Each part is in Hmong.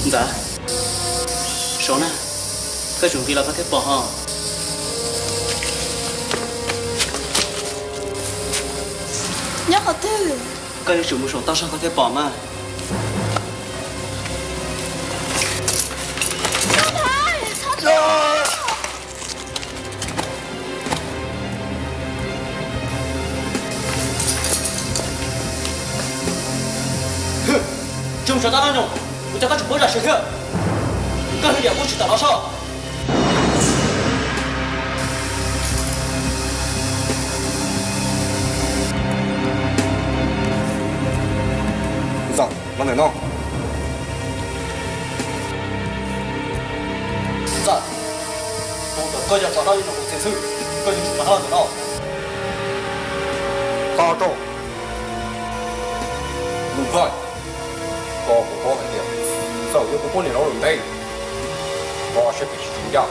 Ntxawm, Saum na, koj tsum nqis los koj thiaj pom ho. Nyob qhov twg? Koj yuav tsum mus saum toj zog koj thiaj pom mas. Tsis mus saum toj no, kuv cov koj tsis paub zam siab thiab. Koj hwj yam kuj tsis tawm los soj. Ntxawm, los ntawm no. Ntxawm, tus ntawm koj yog rov dab li no kuv txiv xwb, koj yuav tsum rov qab los ntawm no. Qab rau, Lus Nphaij, koj puas paub hais tias Ntxawm yog kuv poj niam los lawm ntev, koj siab phem tsis tshua ncaj,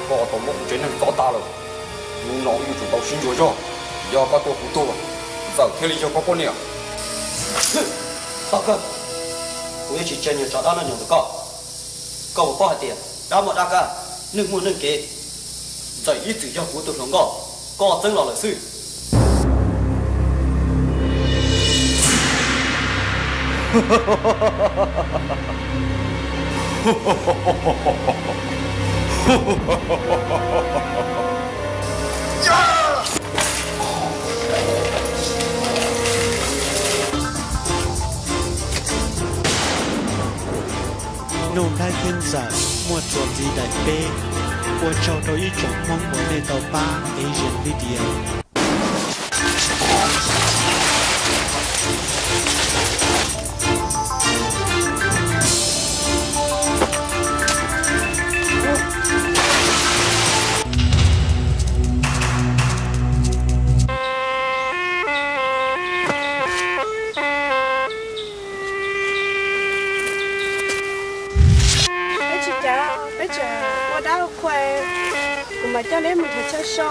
koj tau muab kuv tsev neeg txov tag lawm. Hnub no wb yuav tsum tau sib ntsuas zog, yog koj tua kuv tuag, Ntxawm thiaj li yog koj poj niam. Tau kawg, kuv yuav tsis tsa nyias rov dab no nyob ntawm koj. Koj puas paub hais tias dab muaj dab kaj, neeg muaj neeg kev, Ntxawm ib txwm yog kuv tus hluas nkauj, koj txeeb los lawm xwb. Nuj Nplaib thiab Ntxawm muaj txuas ntxiv daim peb. Ua tsaug rau ib tsoom Hmoob uas nej tau pab Asian Video. Peb tsis cav, peb tseem ua dab ua qhua, kuv mam coj neb mus nrhiav chaw so.